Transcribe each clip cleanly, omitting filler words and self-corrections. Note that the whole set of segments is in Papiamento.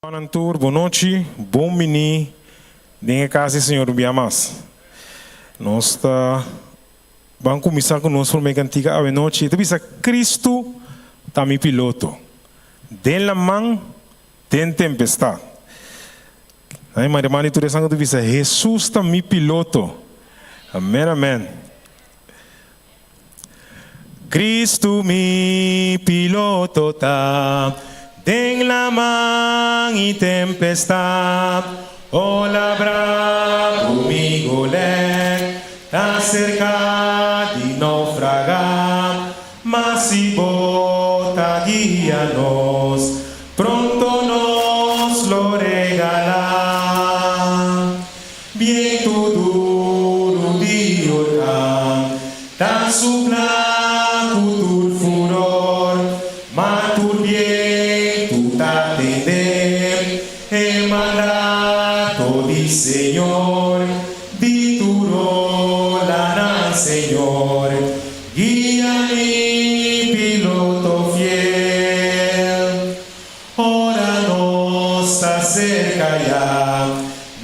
Nan tur, bon nochi, bon bini den e kas di Señor un bia mas. Nos ta ban kuminsá ku nos promé kantika awe nochi. E ta bisa, Kristu ta mi piloto, den laman, den tempestat. Ai, Maria Mari tur esan ku ta bisa, Hesus ta mi piloto. Amèn, amèn. Cristo mi piloto ta den laman y tempestad Ola bravo mi golek ta cerca di naufraga Ma si bo ta guia nos pronto nos lo regala Bientu duru di orkan ta supla ku tur furor, ma tur bientu ta tende e mandato di Señor, di tur olanan Señor, guia mi piloto fiel. Ora nos ta serka ya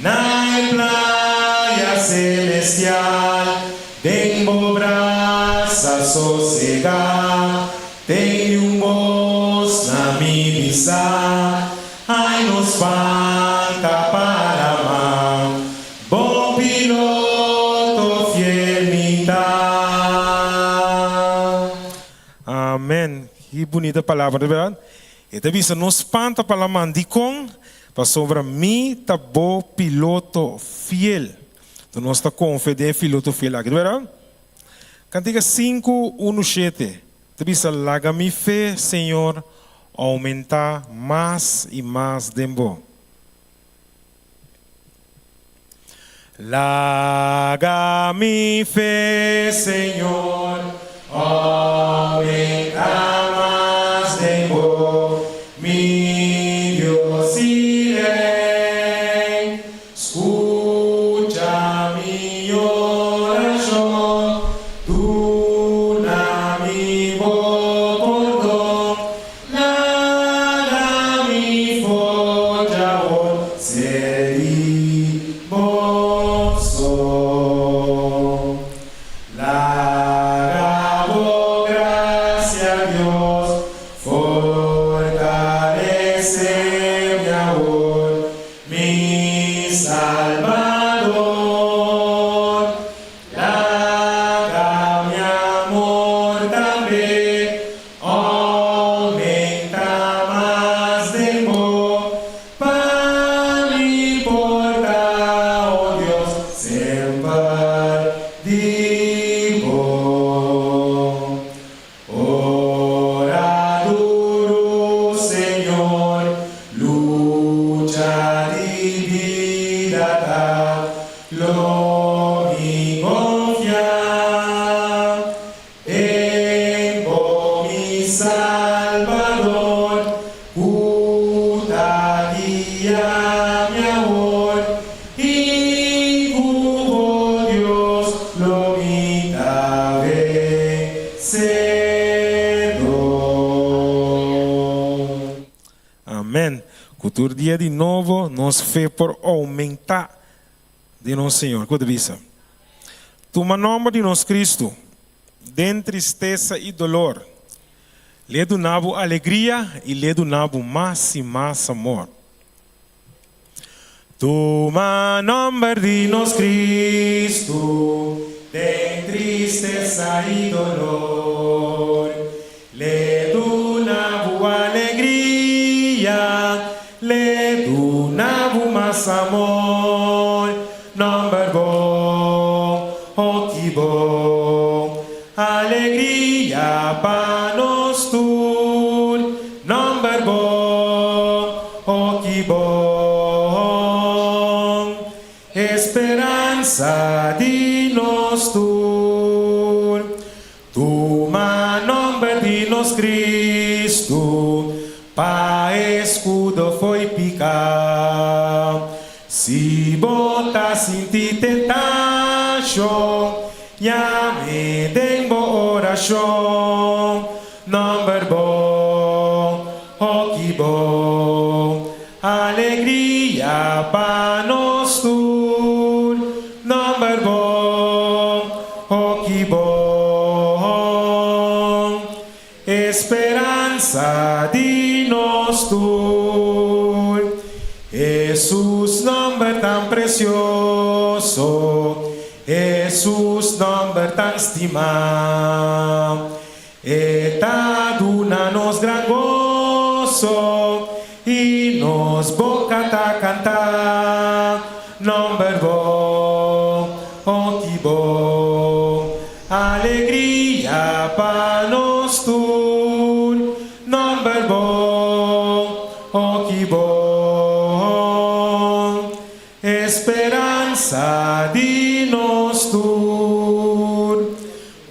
na e playa celestial, den bo brasa sosega, tende un bos na mi bisa, Ai no spanta pa laman, bo piloto fiel mi ta. Amen. Ki bunita palabra, di berdad. E ta bisa, No spanta pa laman. Dikon? Pasobra mi ta bo piloto fiel. Enton nos ta konfia den e piloto fiel aki, berdad? Kantika sinku, unu, shete ta bisa, Laga mi fe, Señor, oumentá mas i mas den bo. Laga mi fe, Señor, aumentá mas den bo, mi Dios i Rey. Scucha mi oracion, duna mi bo pordon. Laga mi foja por ser di boso. Laga bo gracia, Dios, fortalece mi awor, mi Salbador. Laga mi amor tambe Aumenta mas den bo, pa mi por ta, oh Dios, semper di bo. Ora duru, Señor, lucha di bida ta, lo mi confia. Den bo mi Salbador, ku ta guia mi awor, i ku bo Dios lo mi ta vensedor. Amen. Ku tur dia di nobo nos fe por oumentá den nos Señor. Ku ta bisa? Tuma nomber di nos Cristo den tristesa i dolor. L'e duna bo alegria i l'e duna bo mas i mas amor. Tuma nomber di nos Cristo den tristesa i dolor. L'e duna bo alegria, l'e duna bo mas amor. Nomber bo, hoki bo, alegria pa nos tur. Nomber bo, hoki bo, esperansa di nos tur. Tuma nomber di nos Cristo pa escudo fo'i pica. Si bo ta sinti tentacion, yam'e den bo oracion. Nomber bo, hoki bo, alegria. Alegria pa nos tur, nòmber bon, oh ki bon. Esperansa di nos tur. Hesus nòmber tan presioso, Hesus nòmber tan stimá. E ta duna nos gran goso i nos boka ta kanta nòmber bo, oh ki bon. Alegria pa nos tur, nòmber bo, oh ki bon. Esperansa di nos tur.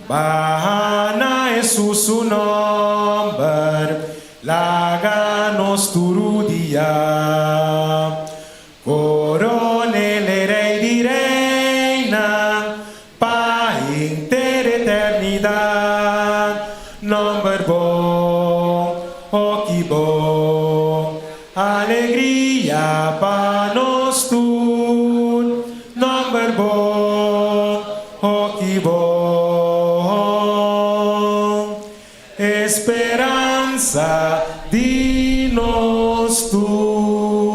Baha na Hesus su nòmber, laga nos tur rudia. Koron'el e Rei di reinan, pa henter eternidat. Nòmber bon, o ki bon! Alegria pa nos tur, nòmber bon, hoki bon. Esperansa di nos tur.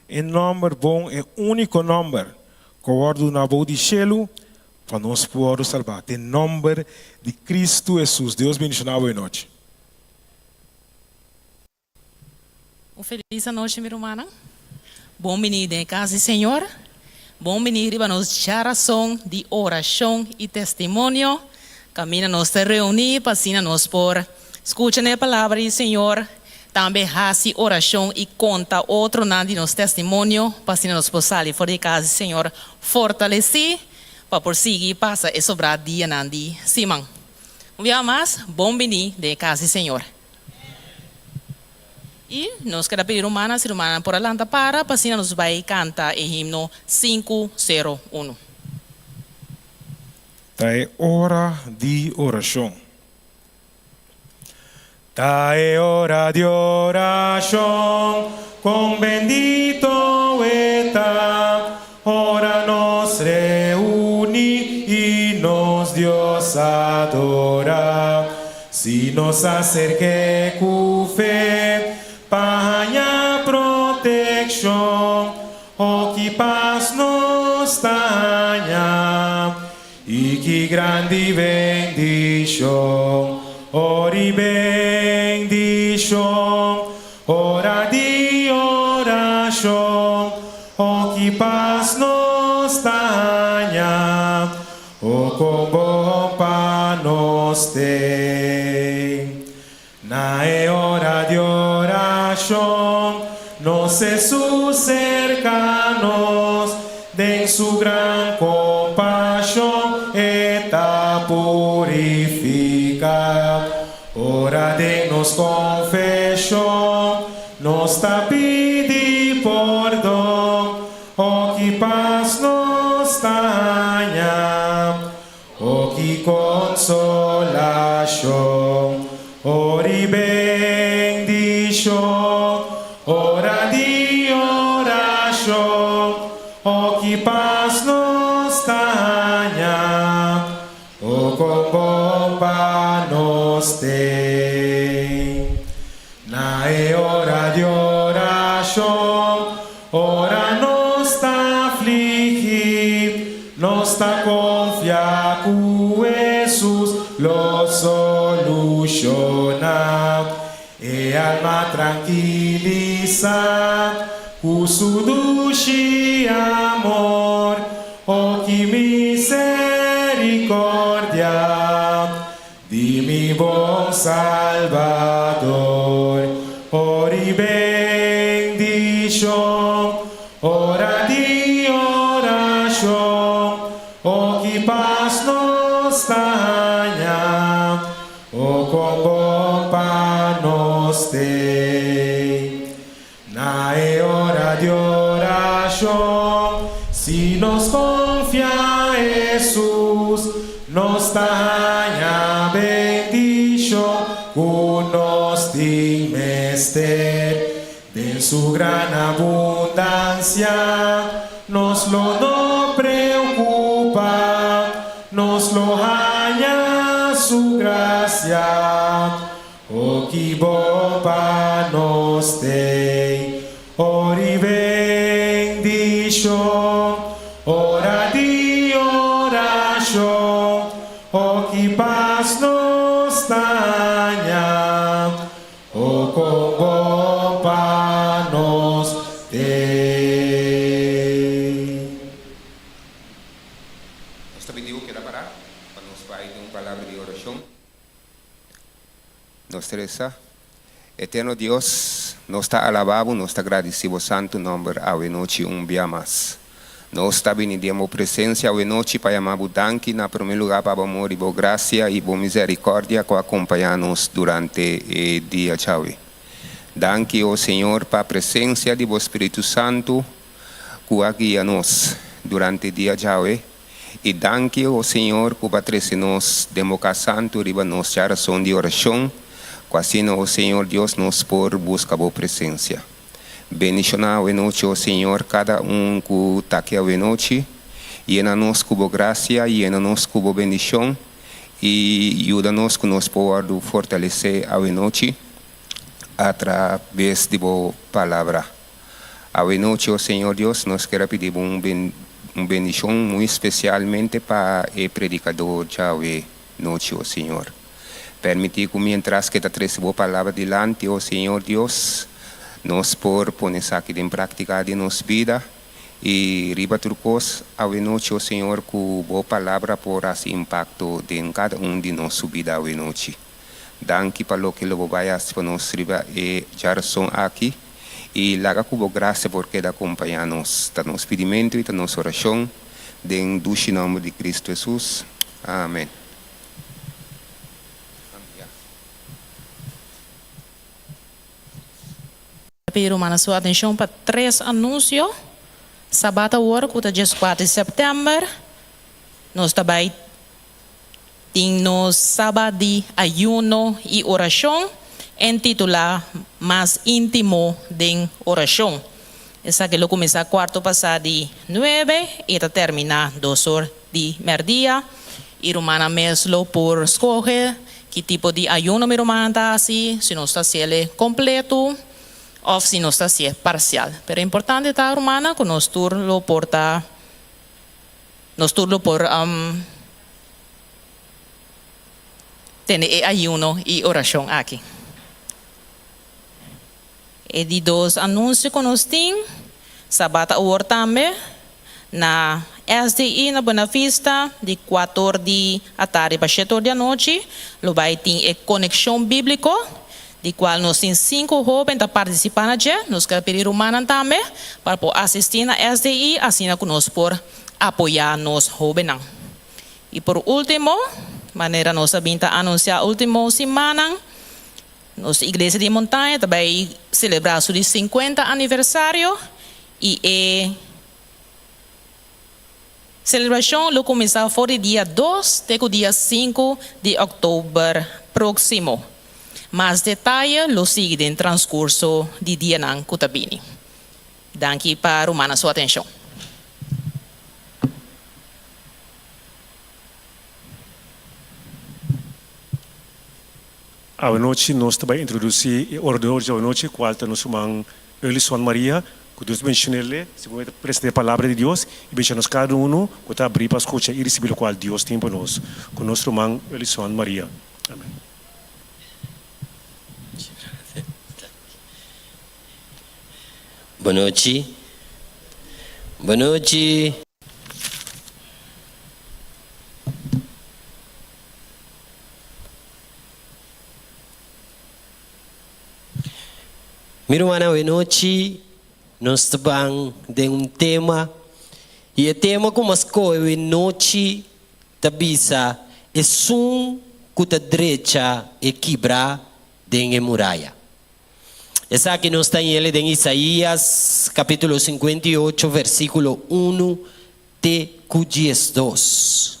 E nòmber bon, e úniko nòmber ku a wòrdu duna bou di shelu pa nos por wòrdu salbá, ta e nòmber di Kristu Hesus. Dios bendishoná bo e nochi. Un felis anochi mi rumannan. Bon bini den e kas di Señor. Bon bini riba nos djarason di orashon i testimonio. Kaminda nos ta reuní pa asina nos por skucha na e palabra di Señor, tambe hasi orashon i konta otronan di nos testimonio pa asina nos por sali for di e kas di Señor fortalesí pa por sigui pasa e sobrá dianan di siman. Un biaha mas, bon bini den e kas di Señor. I nos keda pidi rumannan si rumannan por a lanta para pa asina nos bai kanta e himno 501. Ta e ora di orashon. Ta e ora di orashon, kon bendito e ta, ora nos reuní i nos Dios adorá. Si nos aserk'é ku fe pa haña protekshon, o ki pas nos ta haña! I ki grandi bendishon, ora i bendishon, ora di orashon, o ki pas nos ta haña, o kon bon pa nos t'ei. Na e ora di orashon, nos Hesus serka nos, den su gran kompashon e ta purifiká. Ora den nos konfeshon nos ta pidi pordon, o ki pas nos ta haña. O ki konsolashon, ora i bendishon, ora di orashon, o ki pas nos ta haña, o kon bon pa nos t'ei. Na e ora di orashon, ora nos ta afligí, nos ta konfia ku Hesus lo solushoná. E alma trankilisá ku su dushi amor, o ki miserikordia! Di mi bon Salbador, ora i bendishon, ora di orashon, o ki pas nos ta haña, o kon bon pa nos t'ei. Na e ora di orashon, si nos konfia Hesus, nos ta haña bendishon ku nos tin mester. Den. Den su gran abundansia nos lo no preocupa, nos lo haña su gracia. O ki bon pa nos tei ori bendishon, ora di orashon, o ki pas nos ta haña, o kon bon pa nos tei. Nos ta pidi bo keda pará pa nos bai den un palabra di orashon. Nos ta resa, Eterno Dios, nos ta alabá Bo, nos ta gradisí Bo santu nòmber awe nochi un bia mas. Nos ta bini den Bo presensia awe nochi pa yama Bo danki na promé lugá pa Bo amor i Bo grasia i Bo misèrikòrdia ku a kompañá nos durante e dia djawe. Danki, o Señor, pa presensia di Bo Spiritu Santu ku a guia nos durante dia djawe. I danki, o Señor, ku bo a trese nos den bo kas santu riba nos djarason di orashon, ku asina, o Señor Dios, nos por buska bo presensia. Bendishoná awenochi, o Señor, kada un ku ta aki awenochi. Yena nos ku bo grasia, yena nos ku bo bendishon, i yuda nos ku nos por wòrdu fortalesé awenochi atrabes di bo Palabra. Awe nochi, o Señor Dios, nos kier a pidi Bo un un bendicion muy specialmente pa e predicador djawe nochi, o Señor. Permiti cu mientras ke ta trece Bo palabra dilanti, o Señor Dios, nos por pone esaki den practica den nos bida y riba tur cos, awe nochi, o Señor, cu Bo palabra por haci impacto den cada un di nos su bida awe nochi. Danki pa loke lo bo bai haci pa nos riba e djarason aki y laga cu bo gracia por keda acompaña nos. Ta nos pidimento y ta nos oracion den dushi nomber di Cristo Jesus. Amen. Ta pidi rumannan su atencion pa tres anuncio. Sabat awor cu ta dieskuater di september nos ta bai Tin nos Sabat di Ayuno i Orashon, entitulá Mas Íntimo den Orashon. Esaki lo kuminsá kuarto pasá di nuebe i ta terminá dos or di mèrdia. I rumannan mes lo por skohe ki tipo di ayuno mi rumannan ta hasi, si nos ta hasiel kompletu òf si nos ta hasié parsial. Pero importante ta, rumannan, ku nos tur lo por ta. Nos tur lo por tene e ayuno i orashon aki. E di dos anunsio ku nos tin, Sabat awor tambe na SDI na Buena Vista di kuator di atardi pa shete or di anochi lo bai tin e konekshon bíbliko di kual nos tin sinku hóben ta partisipá na dje. Nos ker pidi rumannan tambe pa por asistí na SDI asina ku nos por apoyá nos hóbennan. I por último, manera nos a bin ta anunsiá último simannan, nos Iglesia di Montaña ta bai selebrá su di sinkuenta aniversario i e Selebrashon lo kuminsá for di dia dos te ku dia sinku di òktober próksimo. Mas detaye lo sigui den transkurso di dianan ku ta bini. Danki pa rumannan su atenshon. Awanochi nos ta bai introdusí e orador dje awanochi kual ta nos ruman Earlyson Maria, ku Dios bendishon'é segun e ta presentá e palabra di Dios i bendishona nos kada unu ku ta abrí pa skucha i risibí lokual Dios tin pa nos. Ku nos ruman Earlyson Maria. Amen. Bonochi. Bonochi. Mi rumannan, awe nochi nos ta ban den un tema y e tema cu mas scoge awe nochi ta bisa Esun cu ta drecha e kibra den e muraya. Esaki nos ta hele den Isaías capítulo 58 versículo 1 te cu 12.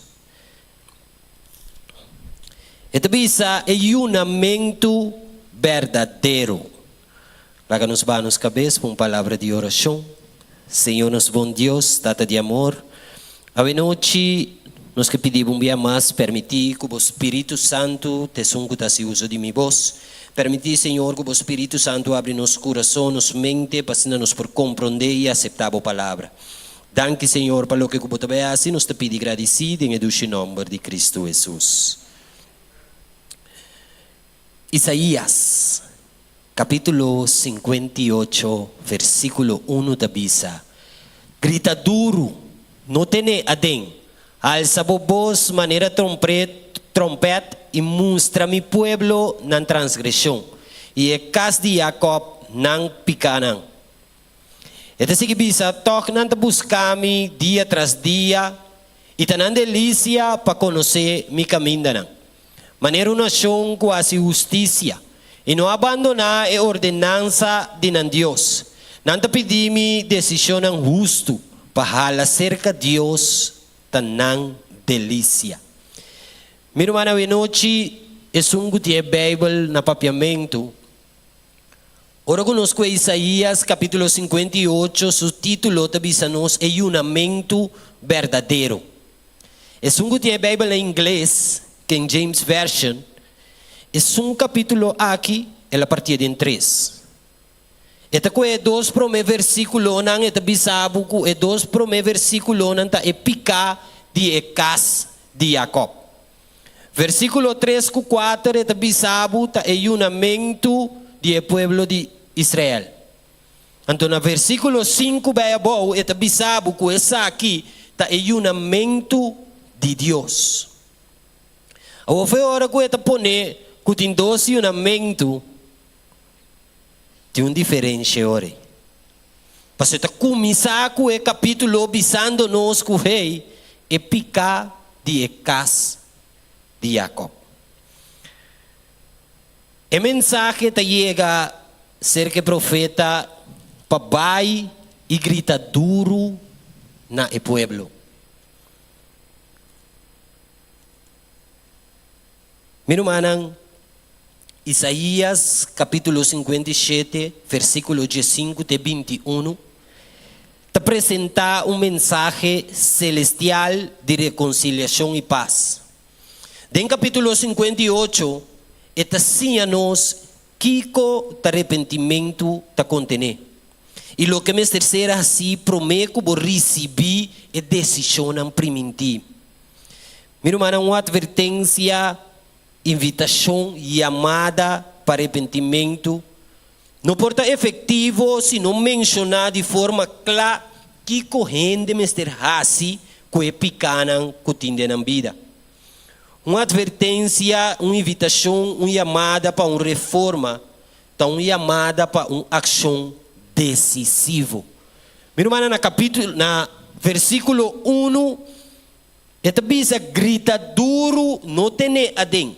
E ta bisa e yunamentu berdadero. Laga nos baha nos kabes pa un palabra di orashon. Señor nos bon Dios, Tata di amor, awe nochi nos ke pidi bo un bia mas permití ku bo Spiritu Santu ta esun ku ta hasi uso di mi bos. Permití, Señor, ku bo Spiritu Santu abri nos kurason, nos mente, pa asina nos por komprondé i aseptá bo Palabra. Danki, Señor, pa loke ku bo ta bai hasi. Nos ta pidi gradisí den e dushi nòmber di Kristu Hesus. Isaías, capítulo 58, versículo 1 ta bisa, Grita duru, no tene aden, alsa bo bos manera trompet, trompet i mustra mi pueblo nan transgreshon, i e kas di Jacob nan pikánan. E ta sigui bisa, Tòg nan ta buska mi dia tras dia, i ta nan delisia pa konosé mi kamindanan. Manera un nashon ku hasi hustisia i no a bandoná e ordenansa di nan Dios, nan ta pidi mi desishonnan hustu pa hala serka Dios ta nan delisia. Mi ruman awenochi esun ku tin e Beibel na papiamentu, ora ku nos kue Isaías kapítulo 58 su título ta bisa nos e yunamentu berdadero. Esun ku tin e Beibel na ingles, King James Version, esun kapítulo aki el a partié den tres. E ta ku e dos promé versíkulonan e ta bisa bo ku e dos promé versíkulonan ta e piká di e kas di Jakòb. Versíkulo tres ku kuater e ta bisa bo ta e yunamentu di e pueblo di Israel. Anto na versíkulo sinku bai abou e ta bisa bo ku esaki ta e yunamentu di Dios. Awor for e ora ku e ta pone ku tin dos yunamentu, tin un diferensha ora ei. Pasobra e ta kuminsá ku e kapítulo bisando nos ku hei e piká di e kas di Jakòb. E mensahe ta yega serka e profeta pa bai i grita duru na e pueblo. Mi rumannan, Isaías kapítulo 57, versíkulo 15 te 21, ta presentá un mensahe selestial di rekonsiliashon i pas. Den kapítulo 58 e ta siña nos kiko ta repentimentu ta kontené i loke mester ser hasí promé ku bo risibí e desishonnan primintí. Mi rumannan, un atvertensia, invitashon, yamada pa repentimentu no por ta efektivo si no menshoná di forma kla kiko hende mester hasi ku e pikánan ku tin den nan bida. Un atvertensia, un invitashon, un yamada pa un reforma ta un yamada pa un akshon desisivo. Mi rumannan, na kapítulo, na versíkulo unu e ta bisa, Grita duru, no ten'é aden.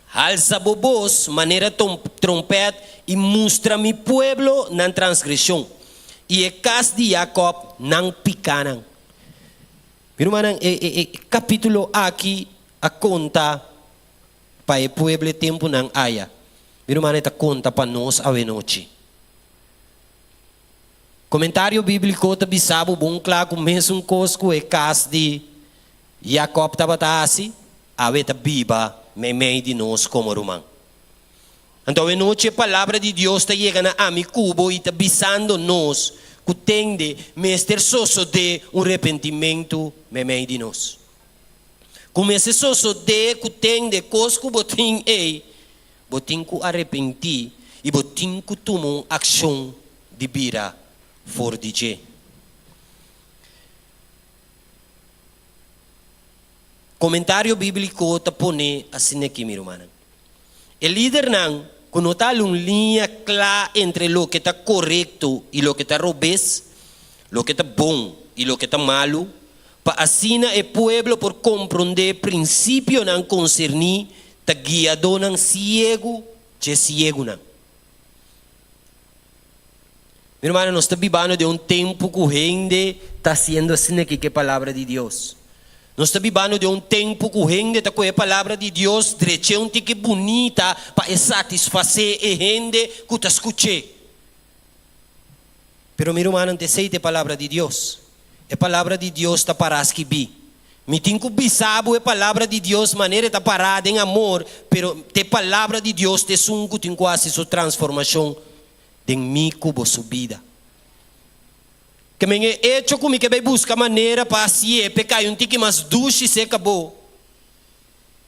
Halsa bo bos manera trompèt i mustra mi pueblo nan transgreshon, i e kas di Jakòb nan pikánan. Mi rumannan, e e kapítulo aki a konta pa e pueblo e tempunan aya. Mi rumannan, e ta konta pa nos awenochi. Komentario bíbliko ta bisa bo bon kla ku mesun kos ku e kas di Jakòb tabata hasi, awe ta biba meimei di nos komo ruman. Anto awe nochi e palabra di Dios ta yega na ami ku bo i ta bisando nos ku tende mester sosodé un repentimentu meimei di nos. Ku mester sosodé ku tende kos ku bo tin ei, bo tin ku arepentí i bo tin ku tuma un akshon di bira for di dje. Komentario bíbliko ta pone asina aki, mi rumannan. E lidernan ku no ta hala un liña kla entre loke ta korekto i loke ta robes, loke ta bon i loke ta malu, pa asina e pueblo por komprondé prinsipionan konserní, ta guiadónan siegu dje siegunan. Mi hermano, nos ta bibando den un tempu ku hende ta hasiendo asina aki ku e Palabra di Dios. Nos ta bibando den un tempu ku hende ta kohe e Palabra di Dios drech'é un tiki bunita pa e satisfasé e hende ku ta skuch'é. Pero mi rumannan, ta esei ta e palabra di Dios. E palabra di Dios ta pará skibí. Mi tin ku bisa bo e palabra di Dios manera e ta pará den amor, pero ta e palabra di Dios ta esun ku tin ku hasi su transformashon den mi ku bo su bida. Ke men e echo ku mi ke bai buska manera pa hasié p'e kai un tiki mas dushi serka bo,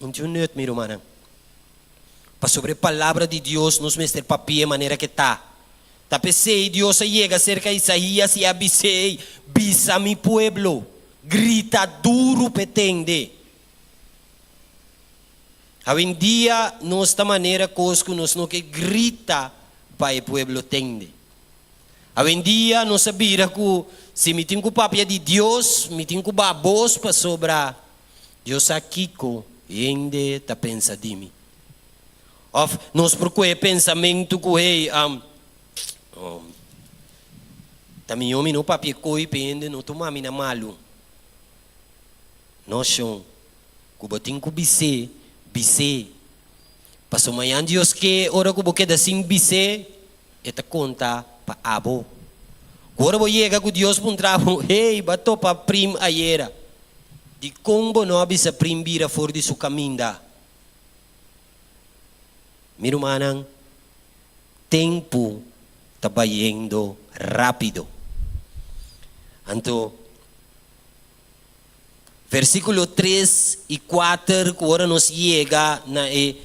no tin un nut, mi rumannan. Pasobra e palabra di Dios nos mester papia manera ke ta. Ta p'esei Dios a yega serka Isaías i a bis'é, Bisa mi pueblo, grita duru p'e tende. Awendia nos ta manera kos ku nos no ke grita pa e pueblo tende. Awendia nos a bira ku si mi tin ku papia di Dios, mi tin ku baha bos pasobra Dios sa kiko hende ta pensa di mi. Òf nos por kohe pensamentu ku hey, ta mihó mi no papia koi pa hende no tuma mi na malu. No shon, ku bo tin ku bis'é, bis'é. Pasobra mañan Dios ke ora ku bo keda sin bis'é, E ta konta pa abo. Ku ora bo yega ku Dios puntra bo, Hey, bo a topa Prim ayera. Dikon bo no a bisa Prim bira for di su kaminda? Mi rumannan, tempu ta bayendo rápido. Anto, versíkulo tres i kuater, ku ora nos yega na e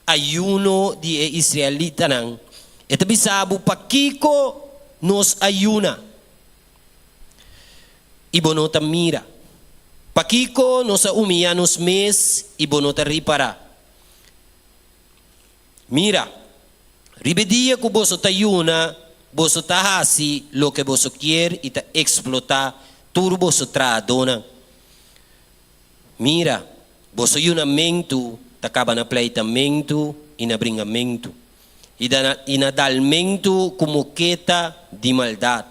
ayuno di e israelitanan, e ta bisa bo pakiko nos ayuna i bo no ta mira, pakiko nos a humiyá nos mes i bo no ta ripará. Mira, riba e dia ku boso ta yuna, boso ta hasi loke boso kier i ta eksplotá tur boso trahadónan. Mira, boso yunamentu ta kaba na pleitamentu i na bringamentu, i na dalmentu ku moketa di maldat.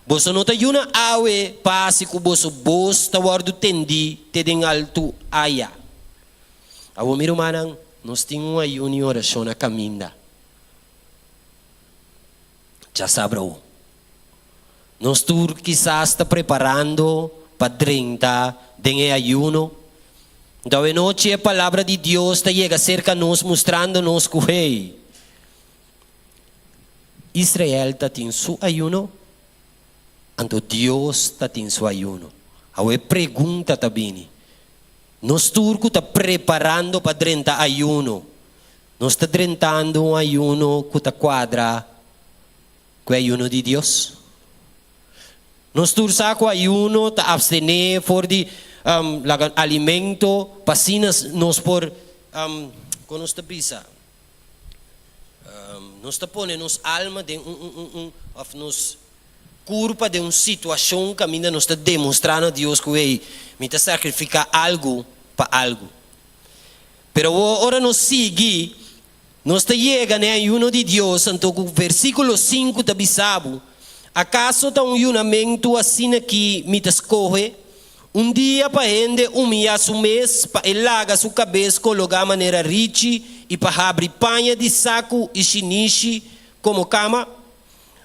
Boso no ta yuna awe pa hasi ku boso bos ta wòrdu tendí te den altu aya. Awor mi rumannan, nos tin un ayuno i orashon na kaminda. Djasabra awo. Nos tur kisas ta preparando pa drenta den e ayuno. Nto awenochi e Palabra di Dios ta yega serka nos mustrando nos ku, hey, Israel ta tin su ayuno, anto Dios ta tin su ayuno. Awo e pregunta ta bini, nos tur ku ta preparando pa drenta ayuno, nos ta drentando un ayuno ku ta kuadra ku e ayuno di Dios? Nos tur sa ku ayuno ta abstené for di laga alimento pa asina nos por, kon nos ta bisa? Nos ta pone nos alma den un un un òf nos kurpa den un situashon kaminda nos ta demostrá na Dios ku, hey, mi ta sakrifiká algu pa algu. Pero awor ora nos sigui, nos ta yega na e ayuno di Dios, anto ku versíkulo sinku ta bisa bo, Akaso ta un yunamentu asina ki mi ta skohe? Un dia pa hende humiyá su mes, pa e laga su kabes kologá manera richi i pa habri paña di saku i shinishi komo kama?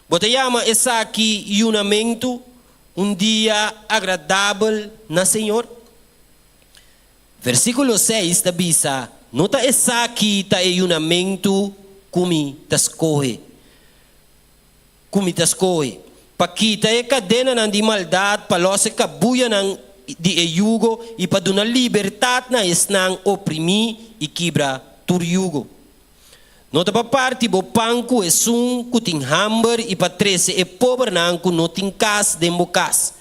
Bo ta yama esaki yunamentu, un dia agradabel na Señor? Versíkulo seis ta bisa, No ta esaki ta e yunamentu ku mi ta skohe, ku mi ta skohe, pa kita e kadenanan di maldat, pa lòs e kabuyanan di e yugo i pa duna libertat na esnan oprimí i kibra tur yugo. No ta pa parti bo pan ku esun ku tin hamber i pa trese e pobernan ku no tin kas den bo kas.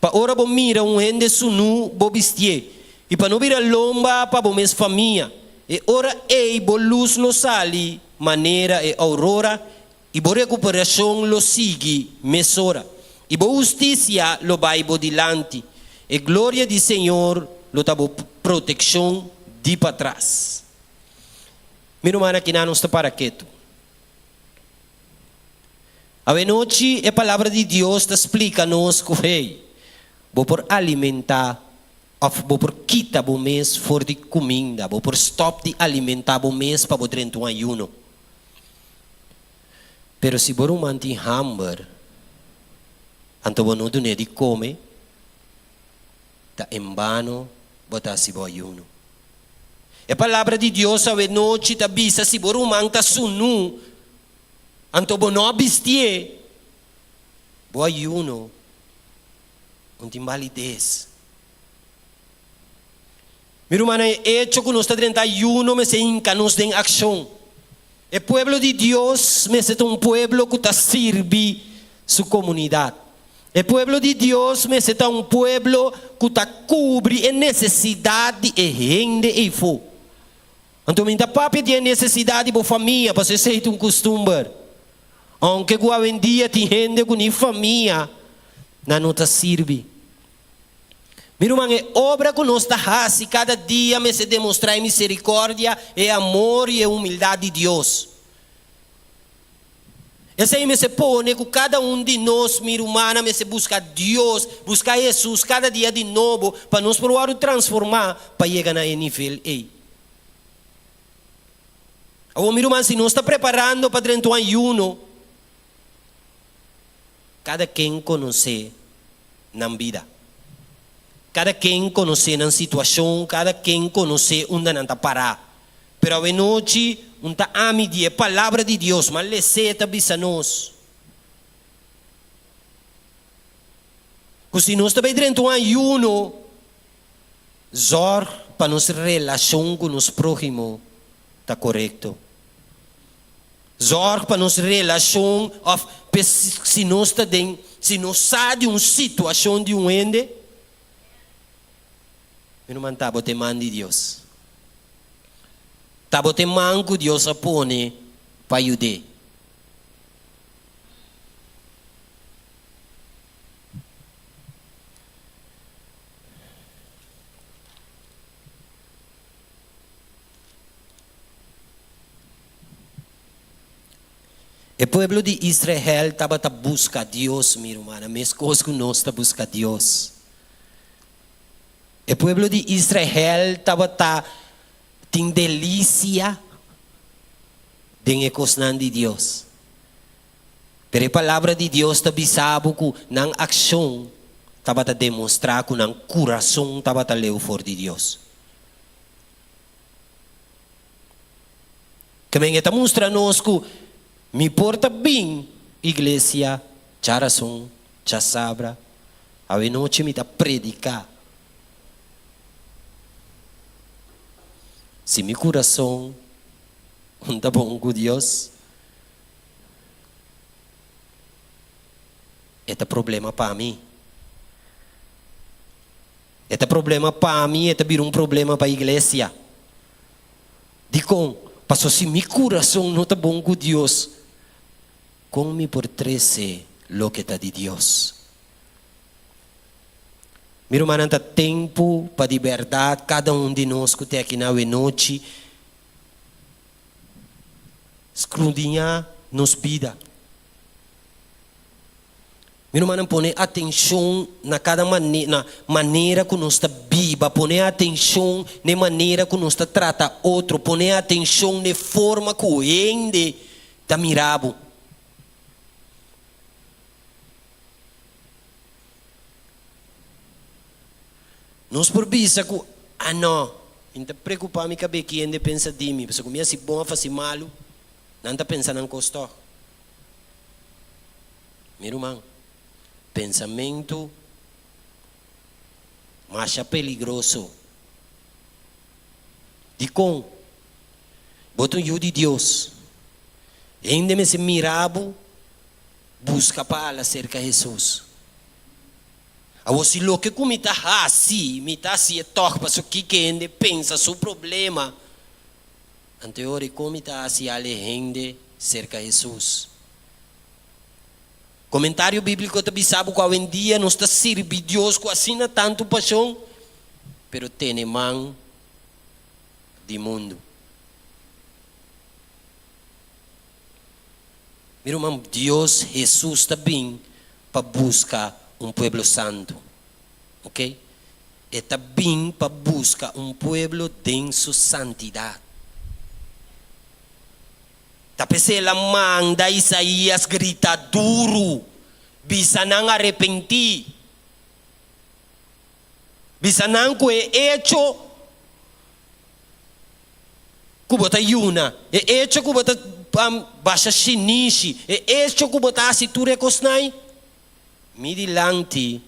Pa ora bo mira un hende sunú, bo bistié, i pa no bira lomba pa bo mes famia. E ora ei bo lus lo sali manera e aurora, i bo rekuperashon lo sigui mesora, i bo hustisia lo bai bo dilanti. E gloria di Señor lo ta bo protekshon di patras. Mi ruman, akinan nos ta para ketu. Awenochi e Palabra di Dios ta splika nos ku, hey, bo por alimentá òf bo por kita bo mes for di kuminda, bo por stòp di alimentá bo mes pa bo drenta un ayuno. Pero si bo ruman tin hamber, anto bo no dun'é di kome, ta en bano bo ta hasi bo ayuno. E Palabra di Dios awenochi ta bisa si bo ruman ta sunú, anto bo no a bistié, bo ayuno no tin balides. Mi rumannan, e echo ku nos ta drenta ayuno mester hinka nos den akshon. E pueblo di Dios mester ta un pueblo ku ta sirbi su komunidat. E pueblo di Dios mester ta un pueblo ku ta kubri e nesesidat di e hende eifó. Anto mi ta papia di e nesesidat di bo famia, pasobra esei ta un kustumber. Ounke ku awendia tin hende ku ni famia nan no ta sirbi. Mi ruman, e obra ku nos ta hasi kada dia mester demostrá e miserikòrdia, e amor i e humildat di Dios. Esei mester pone ku kada un di nos, mi rumannan, mester buska Dios, buska Hesus kada dia di nobo pa nos por wòrdu transformá pa yega na e nivel ei. Awor, mi ruman, si nos ta preparando pa drenta un ayuno, Kada ken konosé nan bida. Kada ken konosé nan situashon, kada ken konosé unda nan ta pará. Pero awenochi un ta ami di e Palabra di Dios, ma les'é ta bisa nos ku si nos ta bai drenta un ayuno, zòrg pa nos relashon ku nos próhimo ta korekto. Zorg pa nos relashon òf si nos ta den, si nos sa di un situashon di un hende, mi ruman ta bo ta e man di Dios. Ta bo ta e man ku Dios a pone pa yud'é. E pueblo di Israel tabata buska Dios, mi rumannan, meskos ku nos ta buska Dios. E pueblo di Israel tabata tin delisia den e kosnan di Dios. Pero e Palabra di Dios ta bisa bo ku nan akshon tabata demostrá ku nan kurason tabata leu for di Dios. Kemen e ta mustra nos ku mi por ta bin iglesia djarason, djasabra, awenochi mi ta prediká. Si mi kurason un ta bon ku Dios, e ta problema pa mi. E ta problema pa mi, e ta bira un problema pa iglesia. Dikon? Pasobra si mi kurason no ta bon ku Dios, kon mi por trese loke ta di Dios? Mi rumannan, ta tempu pa di bèrdat kada un di nos ku ta aki na awenochi skrudiñá nos bida. Mi rumannan, pone atenshon na kada na manera ku nos ta biba, pone atenshon na e manera ku nos ta trata otro, pone atenshon na e forma ku hende ta mira bo. Nos por bisa ku, Ah no, mi no ta preokupá mi kab'é ki hende pensa di mi, pasobra ku mi hasi bon òf hasi malu, nan ta pensa nan kos tòg. Mi ruman, pensamentu masha peligroso. Dikon? Bo ta un yu di Dios. Hende mester mira bo buska pa hala serka Hesus. Awor si loke ku mi ta hasi, mi ta hasié tòg pasobra kiko hende pensa su problema, anto e ora kon mi ta hasi hala e hende serka Hesus? Komentario bíbliko ta bisa bo ku awendia nos ta sirbi Dios ku asina tantu pashon, pero tene man di mundu. Mi ruman, Dios, Hesus ta bin pa buska un pueblo santu. Ok? E ta bin pa buska un pueblo den su santidat. Ta p'esei el a manda Isaías grita duru, Bisa nan arepentí. Bisa nan ku e echo ku bo ta yuna, e echo ku bo ta basha shinishi, e echo ku bo ta hasi tur e kosnan, mi dilanti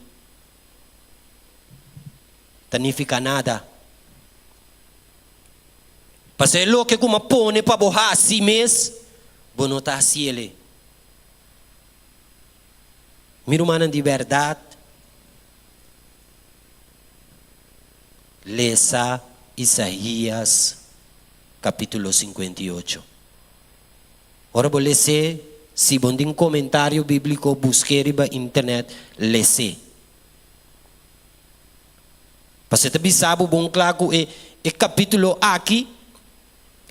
ta nifiká nada. Pasobra e loke ku mi a pone pa bo hasi mes, bo no ta hasi el. Mi rumannan di bèrdat, lesa Isaías kapítulo 58. Ora bo les'é, si bo tin komentario bíbliko, busk'é riba internet, les'é. Pasobra ta bisa bo bon kla ku e e kapítulo aki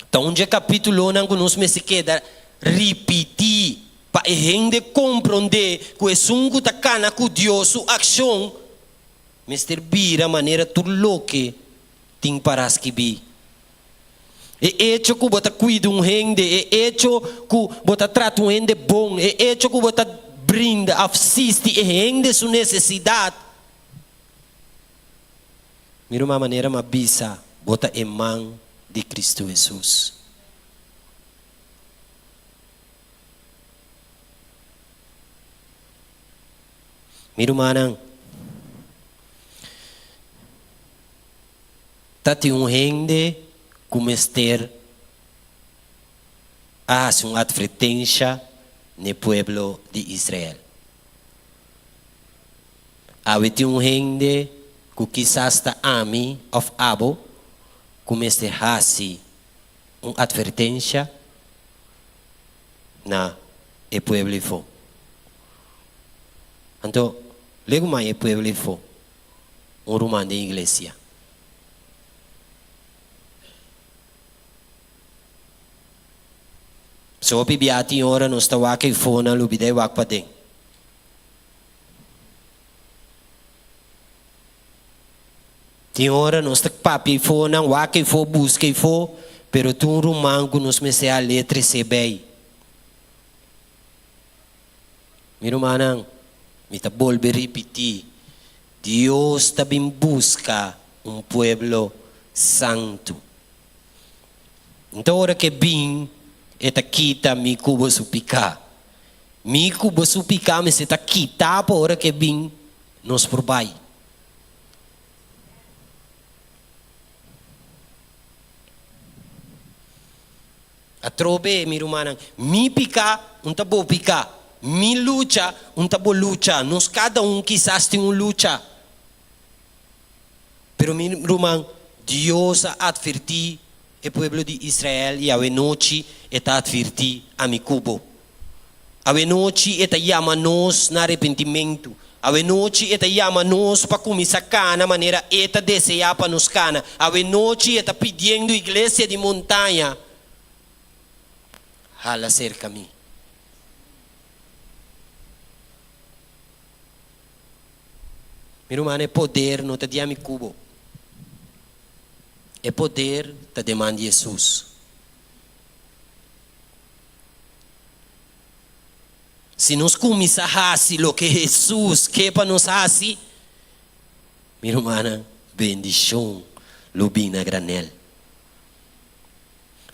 ta un dje kapítulonan ku nos mester keda ripití pa e hende komprondé ku esun ku ta kana ku Dios su akshon mester bira manera tur loke tin para skibí. E echo ku bo ta kuida un hende, e echo ku bo ta trata un hende bon, e echo ku bo ta brinda òf sisti e hende su nesesidat, Mi ruman manera m'a bisa bo ta e man di Cristo Hesus. Mi rumannan, ta tin un hende ku mester a hasi un atvertensha n'e pueblo di Israel. Awe tin un hende ku kisas ta ami òf abo ku mester hasi un atvertensha na e pueblo ifó. Anto, legu mai e pueblo ifó, un ruman den iglesia. So hopi bia tin ora nos ta wak ifó nan lubida e wak paden. Tin ora nos ta papia ifó, nan wak ifó, buska ifó, pero tin un ruman ku nos mester hal'é tres'é bei. Mi rumannan, mi ta bolbe ripití, Dios ta bin buska un pueblo santu. Nto ora ku e bin, e ta kita mi ku bo su piká. Mi ku bo su piká mester ta kitá pa ora ku e bin nos por bai. Atrobe, mi rumannan, mi piká un ta bo piká, mi lucha un ta bo lucha, nos kada un kisas tin un lucha. Pero mi ruman, Dios a atvertí e pueblo di Israel i awenochi e ta atvertí ami ku bo. Awenochi e ta yama nos na arepentimentu. Awenochi e ta yama nos pa kuminsá kana manera e ta deseá pa nos kana. Awenochi e ta pidiendo iglesia di Montaña, Hala serka mi. Mi ruman, e poder no ta di ami ku bo. E poder ta den man di Hesus. Si nos kuminsá hasi loke Hesus ke pa nos hasi, mi rumannan, bendishon lo bin na granel.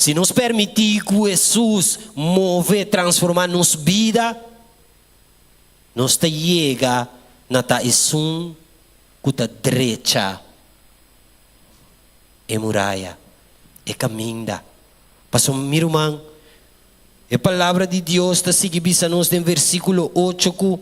Si nos permití ku Hesus move, transformá nos bida, nos ta yega na ta esun ku ta drecha e muraya, e kaminda. Pasobra, mi ruman, e Palabra di Dios ta sigui bisa nos den versíkulo ocho ku,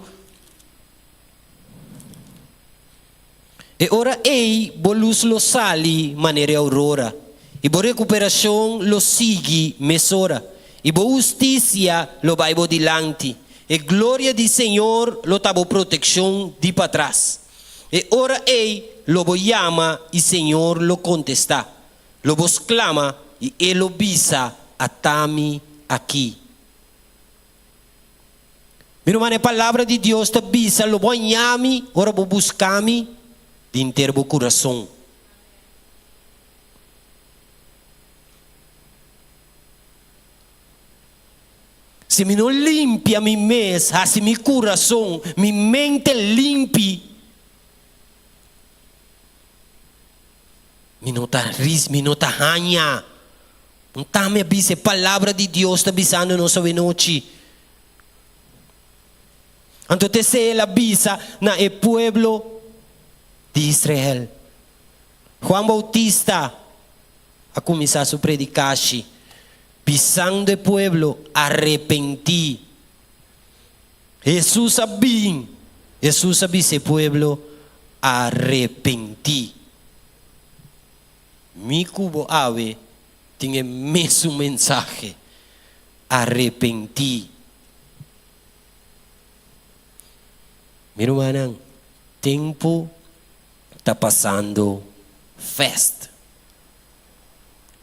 E ora ei bo lus lo sali manera e aurora, i bo rekuperashon lo sigui mesora, i bo hustisia lo bai bo dilanti, e gloria di Señor lo ta bo protekshon di patras. E ora ei lo bo yama i Señor lo kontestá. Lo bo sklama i e lo bisa, Atami aki. Mi ruman, e Palabra di Dios ta bisa, Lo bo haña mi ora bo buska mi di henter bo kurason. Si mi no limpia mi mes, hasi mi kurason, mi mente limpi, mi no ta ris, mi no ta haña. Un ta mi a bisa e palabra di Dios ta bisando nos awenochi. Anto ta esei el a bisa na e pueblo di Israel. Juan Bautista a kuminsá su predikashi bisando e pueblo, Arepentí. Hesus a bin, Hesus a bisa e pueblo, Arepentí. Mi ku bo awe tin e mesun mensahe, Arepentí. Mi rumannan, tempu ta pasando fast.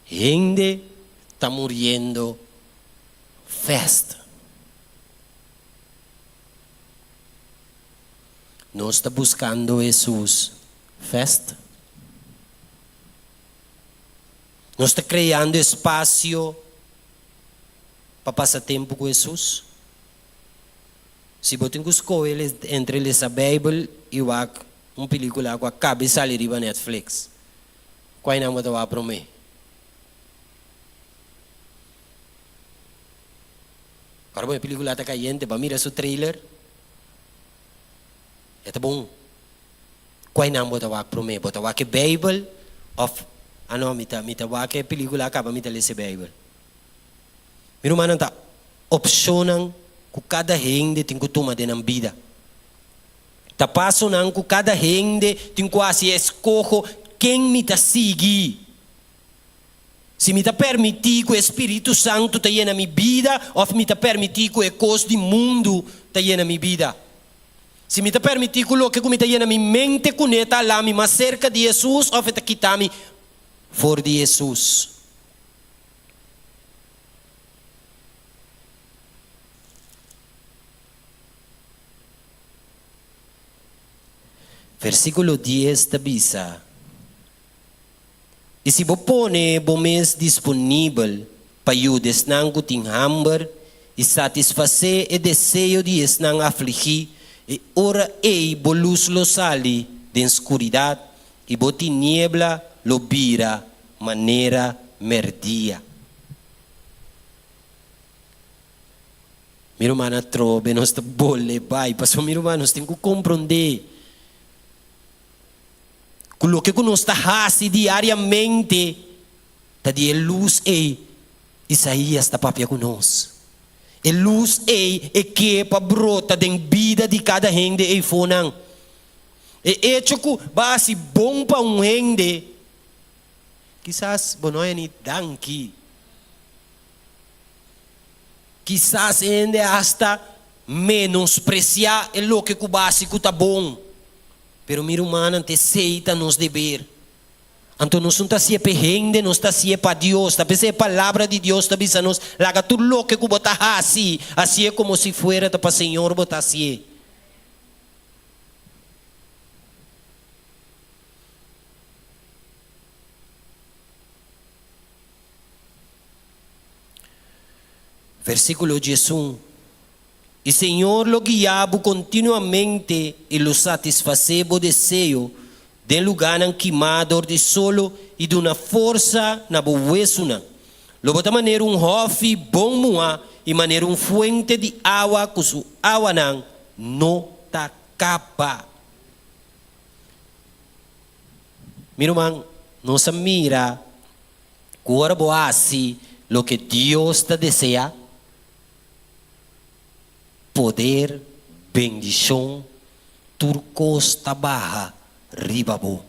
Hende ta muriendo fast. Nos ta buskando Hesus fast. Nos ta kreando espasio pa pasa tempu ku Hesus. Si bo tin ku skohe entre lesa Beibel i wak un pelikula ku a kaba di sali riba Netflix, kua nan bo ta wak promé? Ora bo e pelikula ta kayente, bo a mira su trailer? E ta bon. Kua nan bo ta wak promé? Bo ta wak e Beibel òf, ah no, mi ta mi ta wak e pelikula kaba mi ta lesa e Beibel? Mi rumannan, ta opshonnan ku kada hende tin ku tuma den nan bida. Ta pasonan ku kada hende tin ku hasi e eskoho ken mi ta sigui. Si mi ta permití ku e spiritu santu ta yena mi bida òf mi ta permití ku e kos di mundu ta yena mi bida. Si mi ta permití ku loke ku mi ta yena mi mente kuné ta alá mi mas serka di Hesus òf e ta kita mi for di Hesus. Versíkulo dies ta bisa, I si bo pone bo mes disponibel pa yuda esnan ku tin hamber i satisfasé e deseo di esnan afligí, e ora ei bo lus lo sali den skuridat i bo tiniebla lo bira manera merdia. Mi ruman atrobe nos ta bole bai, pasobra mi ruman nos tin ku komprondé ku loke ku nos ta hasi diariamente ta di e lus ei Isaías ta papia ku nos. E lus ei e ke pa brota den bida di kada hende eifonan. E echo ku bo a hasi bon pa un hende, kisas bo no a ni danki. Kisas e hende asta menospresiá e loke ku bo a hasi ku ta bon. Pero mi rumannan, ta esei ta nos deber. Anto nos no ta hasié pa e hende, nos ta hasié pa Dios. Ta p'esei e Palabra di Dios ta bisa nos, Laga tur loke ku bo ta hasi, hasié komo si fuera ta pa Señor bo ta hasié. Versíkulo 11, I Señor lo guia bo kontinuamente i lo satisfasé bo deseo den lugánan kimá dor di solo i duna forsa na bo wesunan. Lo bo ta manera un hòfi bon muhá i manera un fuente di awa ku su awanan no ta kaba. Mi ruman, nos a mira ku ora bo hasi loke Dios ta deseá, poder, bendishon, tur kos ta baha riba bo.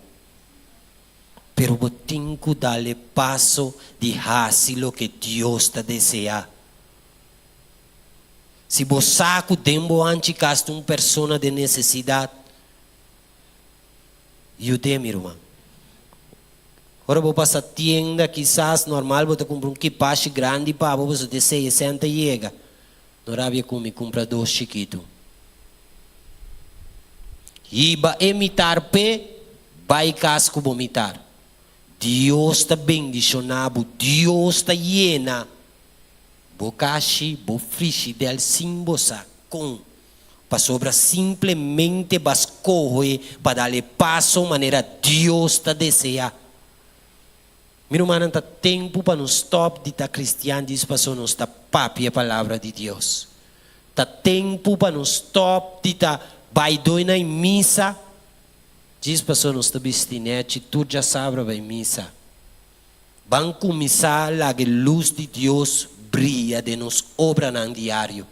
Pero bo tin ku dal e paso di hasi loke Dios ta deseá. Si bo sa ku den bo hanchi kas tin un persona den nesesidat, yud'é, mi ruman. Ora bo pasa tienda, kisas normal bo ta kumpra un kipashi grandi pa bo, pasobra te sei e sèn ta yega. No rabia ku mi, kumpra dos chikitu. Hiba e mitar p'e, bai kas ku bo mitar. Dios ta bendishoná bo, Dios ta yena. Bo kashi, bo frishidèl sin bo sa kon, pasobra simplemente b'a skohe pa dal e paso manera Dios ta deseá. Mi rumannan, ta tempu pa nos stòp di ta kristian djis paso nos ta papia e palabra di Dios. Ta tempu pa nos stòp di ta bai doi na e misa djis paso nos ta bisti nèchi tur djasabra bai misa. Ban kuminsá laga e lus di Dios bria den nos obranan diario.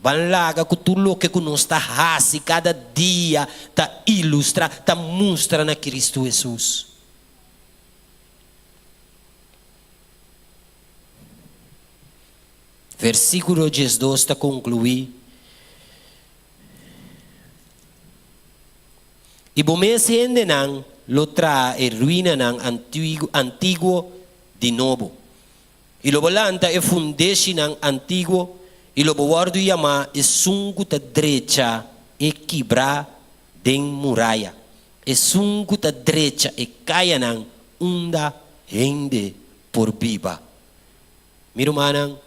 Ban laga ku tur loke ku nos ta hasi kada dia ta ilustrá, ta mustra na Kristu Hesus. Versíkulo 12 ta konkluí, I bo mes hendenan lo traha e ruinanan antiguo di nobo, i lo bo lanta e fundeshinan antiguo, i lo bo wòrdu yamá esun ku ta drecha e kibrá den muraya, esun ku ta drecha e kayanan unda hende por biba. Mi rumannan,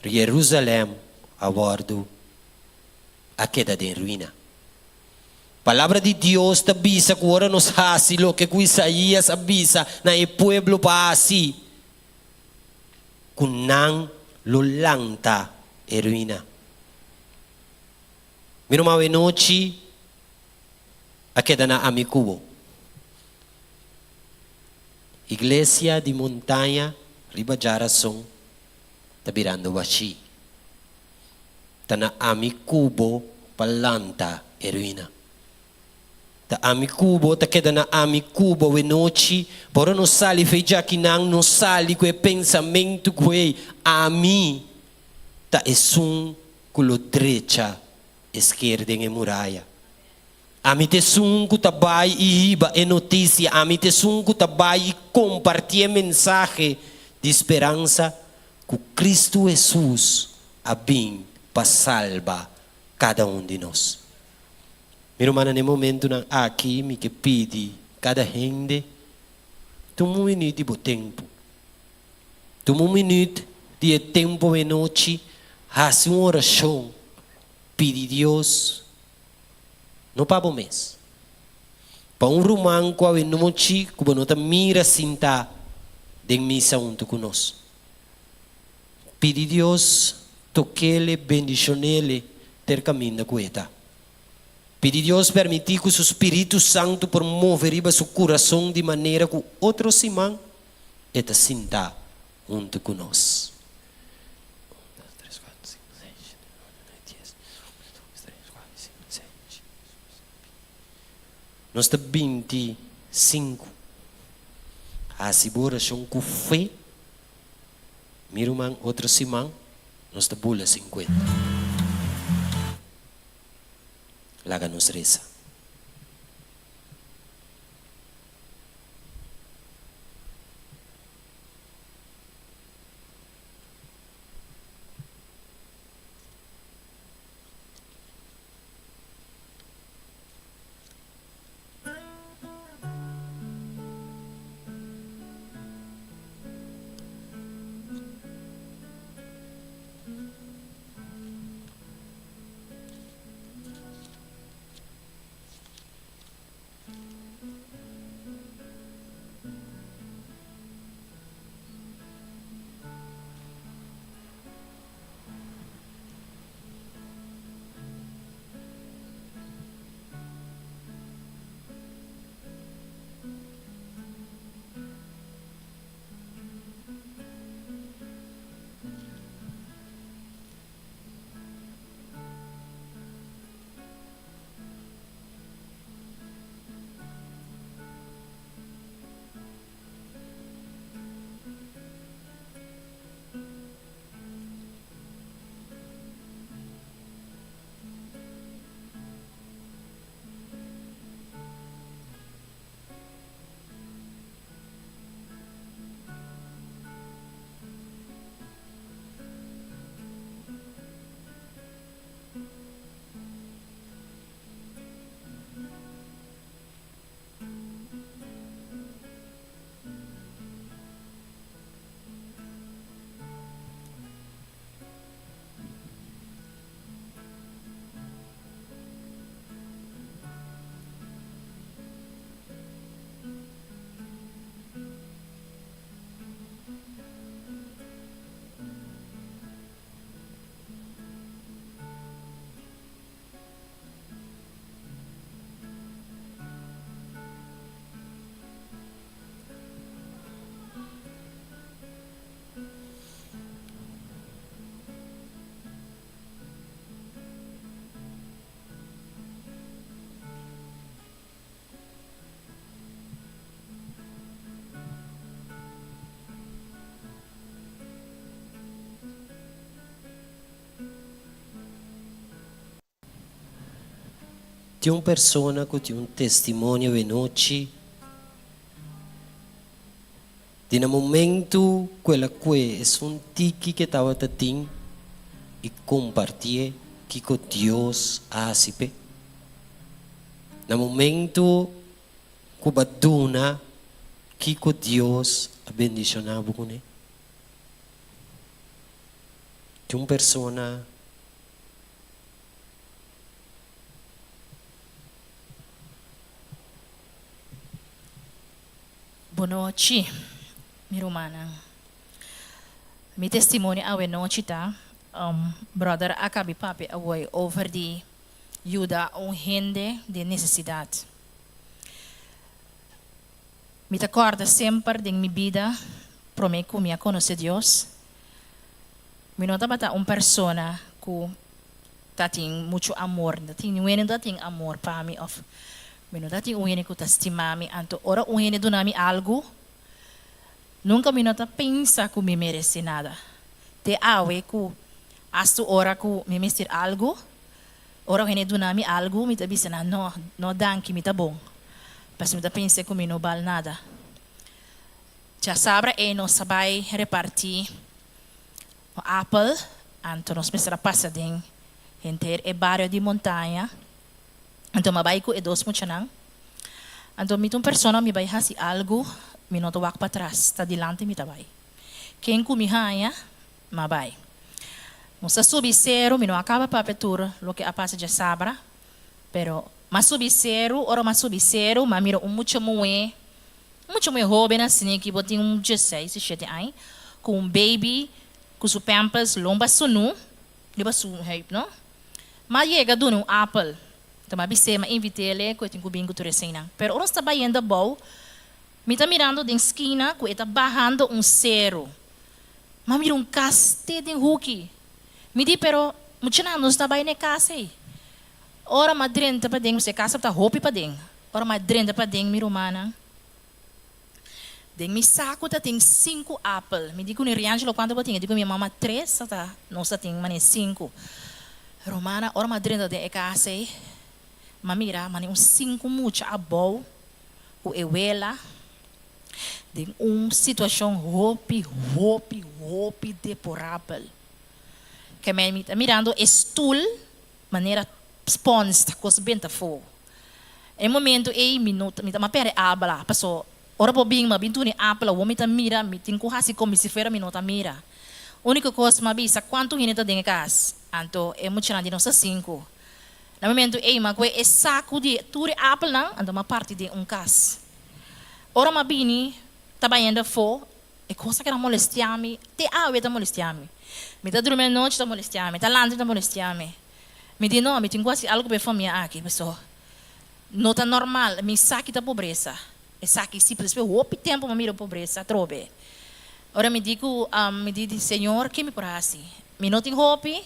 Jerusalèm a wòrdu a keda den ruina. Palabra di Dios ta bisa ku ora nos hasi loke ku Isaías a bisa na e pueblo pa hasi, ku nan lo lanta e ruina. Mi ruman awenochi a keda na ami ku bo. Iglesia di Montaña riba djarason ta birando bashí. Ta na ami ku bo pa lanta e ruina. Ta ami ku bo ta keda na ami ku bo awenochi, pa ora nos sali fei djakinan nos sali ku e pensamentu ku ei ami ta esun ku lo drecha e sker den e muraya. Ami ta esun ku ta bai i hiba e notisia, ami ta esun ku ta bai i kompartí e mensahe di speransa ku Kristu Hesus a bin pa salba kada un di nos. Mi rumannan, na e momentunan aki mi ke pidi kada hende tuma un minüt di bo tempu. Tuma un minüt di e tempu anochi, hasi un orashon, pidi Dios, no pa bo mes, pa un ruman ku awenochi ku bo no ta mira sintá den misa huntu ku nos. Pidi Dios tok'ele, bendishon'ele ter kaminda ku e ta. Pidi Dios permití ku su spiritu santu por move riba su kurason di manera ku otro siman e ta sintá huntu ku nos. Nos ta 25. Hasi bo orashon ku fe. Mi ruman, otro siman nos ta bula 50. Laga nos resa. Tin un persona ku tin un testimonio awenochi di na momentu ku el a kue esun tiki ku e tabata tin i kompartié kiko Dios a hasi p'e. Na momentu ku bo a duna kiko Dios a bendishoná bo kuné. Tin un persona. Bonochi, mi rumannan. Mi testimonio awe nochi ta, brother a kabi papia awoi over di yuda un hende den nesesidat. Mi ta kòrda semper den mi bida promé ku mi a konosé Dios, mi no tabata un persona ku ta tin muchu amor, no ta tin niun hende ta tin amor pa mi òf mi no ta tin un hende ku ta stima mi. Anto ora un hende duna mi algu, nunka mi no ta pensa ku mi meresé nada. Te awe ku asta ora ku mi mester algu, Ora un hende duna mi algu, mi ta bisa nan, No, no danki, mi ta bon. Pasobra mi ta pensa ku mi no bal nada. Djasabra ei nos a bai repartí un apel, anto nos mester a pasa den henter e bario di Montaña. Anto mi a bai ku e dos muchanan. Anto mi ta un persona, mi bai hasi algu, mi no ta wak patras, ta dilanti mi ta bai. Ken ku mi haña, Ma bai. Nos a subi seru, mi no a kaba papia tur loke a pasa djasabra, pero m'a subi seru, ora m'a subi seru m'a mira un mucha muhé, un mucha muhé hóben asina ki bo tin un dieseis, diesshete aña, ku un baby ku su pampers lomba sunú riba su heup no. M'a yega duna un apel, ta m'a bis'é, m'a invit'é ku e tin ku bin ku tur eseinan. Pero ora nos ta bayendo abou, mi ta mirando den skina ku e ta bahando un seru. M'a mira un kas te den huki. Mi di, Pero, muchanan, nos ta bai na e kas ei. Ora m'a drenta paden, pasobra e kas tabata hopi paden. Ora m'a drenta paden, mi rumannan, den mi saku ta tin sinku apel. Mi di ku mi, Riangelo, kuantu bo tin? E di ku mi mama, Tres. Ta, nos ta tin manera sinku. Rumannan, ora m'a drenta den e kas ei, m'a mira manera un sinku mucha abou ku e wela. Den un situashon hopi, hopi, hopi deporabel. Ke mei mi ta mirando e stul manera spons ta kos benta afó. E momento ei mi no mi ta ma perde abla, paso ora bo bin ma bin tuni apel awor mi ta mira mi tin ku hasi komo si fuera mi no ta mira. Uniko kos m'a bisa kuantu hende ta den e kas, anto e muchanan di nos ta sinku. Na momento ei m'a kue e saku di tur e apelnan anto m'a parti den un kas. Ora m'a bini ta bayendo afó, e kos a keda molestiá mi, te awe ta molestiá mi. Mi ta drumi anochi ta molestiá mi, ta lanta ta molestiá mi. Mi di no, mi tin ku hasi algu pa e famia aki, pasobra no ta normal, mi sa ki ta pobresa, esaki si, pero despues hopi tempu m'a mira pobresa atrobe. Ora mi di ku, mi di, Señor, ke mi por hasi? Mi no tin hopi,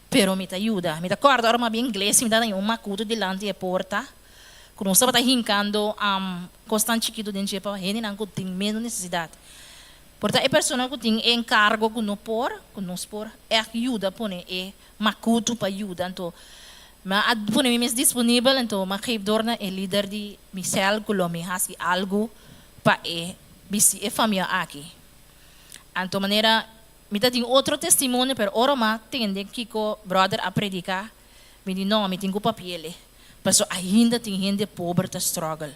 pero mi ta yuda. Mi ta kòrda ora m'a bin iglesia, mi tabata tin un makutu dilanti e porta. Ku nos tabata hinkando kosnan chikitu den dje pa hendenan ku tin menos nesesidat. Por ta e persona ku tin e enkargo ku no por, ku nos por ègt yuda pone e makutu pa yuda. Anto mi a pone mi mes disponibel, anto mi a geef dor na e lider di mi sèl ku lo mi hasi algu pa e bisti e famia aki. Anto manera mi ta tin otro testimonio pero ora mi a tende kiko bròder a prediká, Mi di no, mi tin ku papiele, paso ainda tin hende pober ta struggle.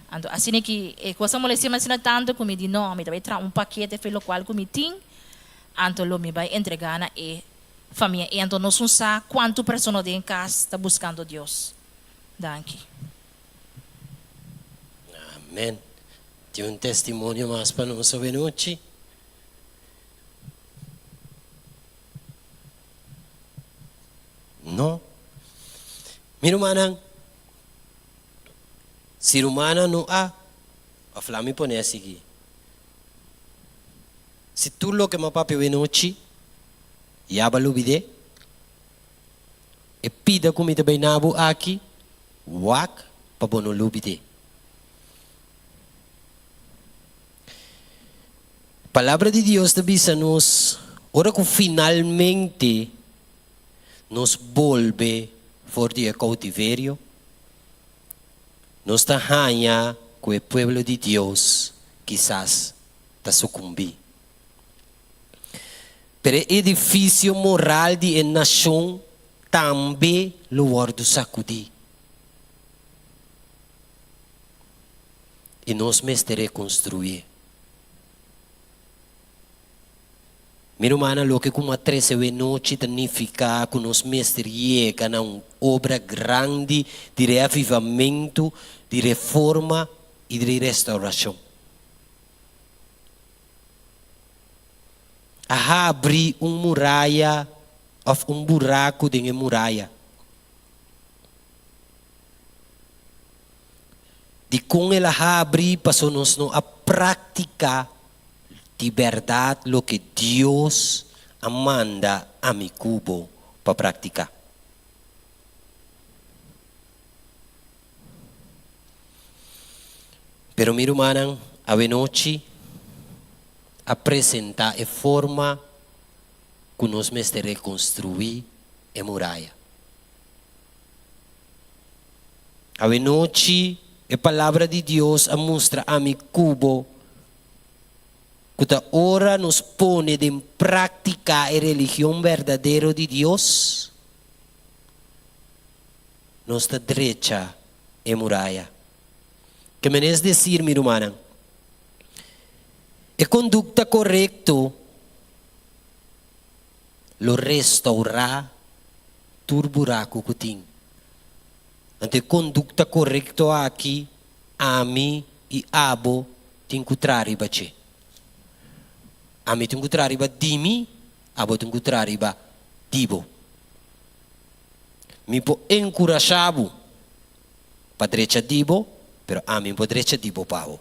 Anto asina ki e kos a molestia mi asina tantu ku mi di no, mi ta bai traha un pakete fe lokual ku mi tin, anto lo mi bai entregá na e famia ei. Anto nos un sa kuantu persona den kas ta buskando Dios. Danki. Amen. Tin un testimonio mas pa nos awenochi? No. Mi rumannan, si rumannan no a, of laat mi pone asiki, si tur loke mi a papia awenochi ya bo a lubid'é, e pida ku mi ta bai na bo aki, wak pa bo no lubid'é. Palabra di Dios ta bisa nos ora ku finalmente nos bolbe for di e koutiverio, nos ta haña ku e pueblo di Dios kisas ta sukumbí. Pero e edifisio moral di e nashon tambe lo wòrdu sakudí. I nos mester rekonstruí. Mi rumannan, loke ku a trese awe nochi ta nifiká ku nos mester yega na un obra grandi di reavivamentu, di reforma i di restaurashon. A habri un muraya òf un buraku den e muraya. Dikon el a habri? Pasobra nos no a praktiká di bèrdat loke Dios a manda ami ku bo pa praktiká. Pero mi rumannan, awenochi a presentá e forma ku nos mester rekonstruí e muraya. Awenochi e Palabra di Dios a mustra ami ku bo ku ta ora nos pone den práktika e religion berdadero di Dios, nos ta drecha e muraya. Ke men es desir, mi rumannan? E kondukta korekto lo restourá tur buraku ku tin. Anto e kondukta korekto aki ami i abo tin ku traha riba dje. Ami tin ku traha riba di mi, abo tin ku traha riba di bo. Mi por enkurashá bo pa drecha di bo, pero ami por drecha di bo pa bo.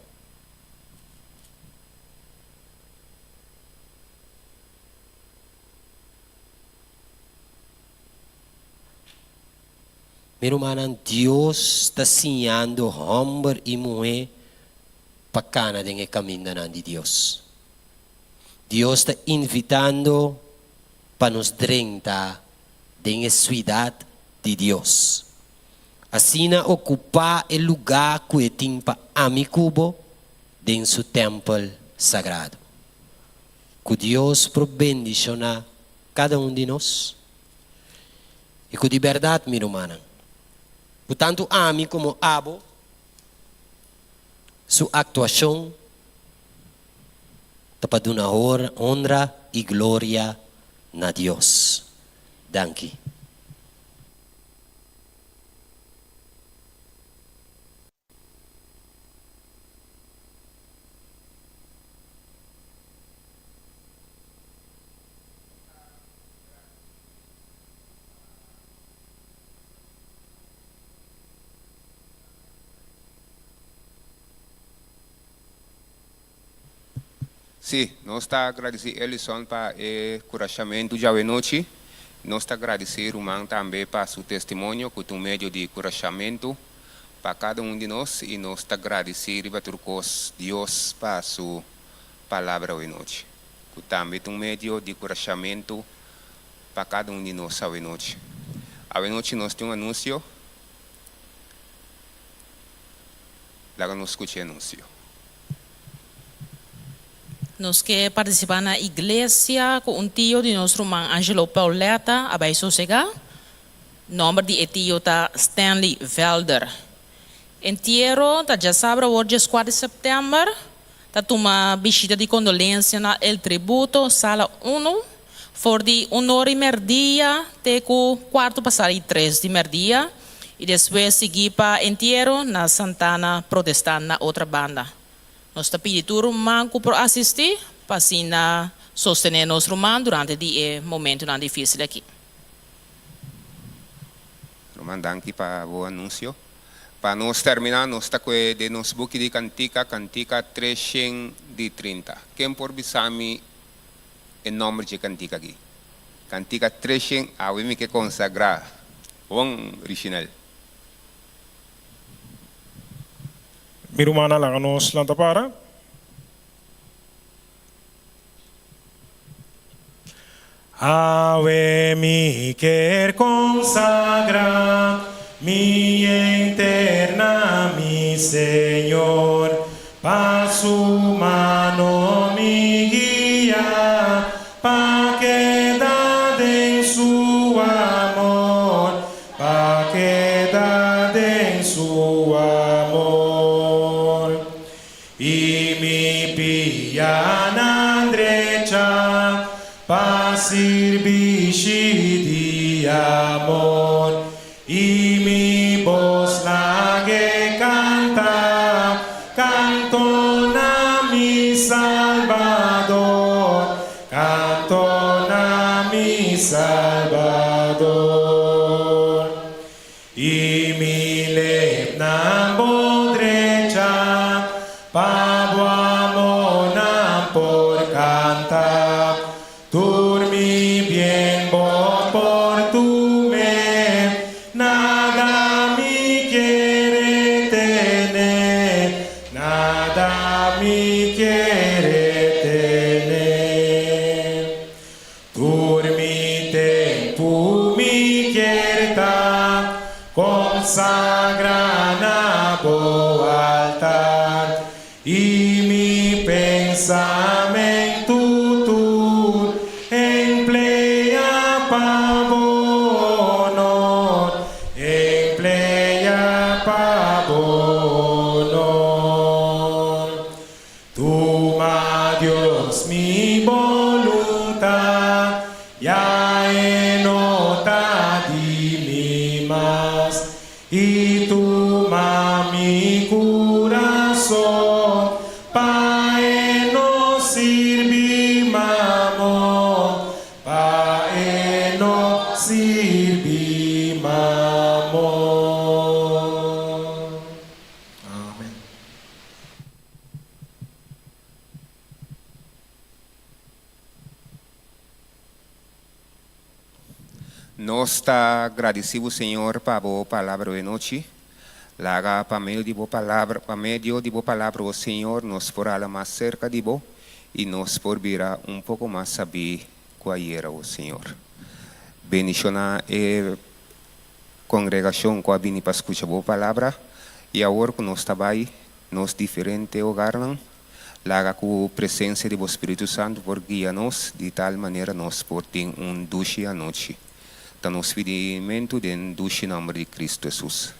Mi rumannan, Dios ta siñando hòmber i muhé pa kana den e kamindanan di Dios. Dios ta invitando pa nos drenta den e suidat di Dios. Asina okupá e lugá ku e tin pa ami ku bo den su tèmpel sagrado. Ku Dios por bendishoná kada un di nos. I ku di bèrdat, mi rumannan, ku tantu ami komo abo su aktuashon ta pa duna honra i gloria na Dios. Danki. Sí, nos ta gradisí Ellison pa e kurashamentu djawe nochi. Nos ta gradisí ruman tambe pa su testimonio ku ta un medio di kurashamentu pa kada un di nos i nos ta gradisí riba tur kos Dios pa su palabra awe nochi, ku tambe ta un medio di kurashamentu pa kada un di nos awe nochi. Awe nochi nos tin un anunsio. Laga nos skucha e anunsio. Nos ke partisipá na iglesia ku un tio di nos ruman Angelo Pauletta a bai sosegá. Nòmber di e tio ta Stanley Velder. Entiero ta djasabra awor djeskuater di sèptèmber. Ta tuma bishita di kondolensia na El Tributo, sala unu, for di un ora i mèrdia te ku kuartu pasá di tres di mèrdia i despues sigui pa entiero na Santana Protestant na otra banda. Nos ta pidi tur ruman ku por asistí pa asina sostené nos ruman durante di e momentunan difísil aki. Ruman danki pa bo anunsio. Pa nos terminá nos ta kue den nos buki di kantika, kantika treshen di trinta. Ken por bisa mi e nòmber dje kantika aki? Kantika treshen, awe mi ke konsagrá. Bon Richinel. Mi rumannan laga nos lanta para. Awe mi kier consagra mi henter na mi Señor, pa su man mi guia, pa keda den su amor, pa keda den su amor. Y mi pianan drecha, pa sirbishi di amor. Y mi bos lag'e canta, canto na mi Salvador, canto na mi Salvador. Y mi lepnan bo drecha, pa bo amor nan por canta. Tur mi bien bo por tum'e, nada mi kier tene, nada mi kier tene. Tur mi tempo mi kier ta, consagra na bo altar, y mi pensamento tur emplea pa bo honor, emplea pa bo honor. Tuma Dios mi voluntad, ya e no ta di mi mas, y tuma mi curason, pa e no sirbi mamon, pa e no sirbi mamon. Amen. Nos ta gradicido, Señor, pa bo palabra awe nochi. Laga pa medio di bo palabra, pa medio di bo palabra, o Señor, nos por hala mas cerca di bo y nos por bira un poco mas sabi cu ayera, o Señor. Bendiciona e congregacion cu a bini pa scucha bo palabra y awor cu nos ta bay nos diferente hogarnan, laga cu presencia di bo Spirito Santo por guia nos di tal manera nos por tin un dushi anochi. Ta nos pidimento den dushi nomber di Cristo Jesus.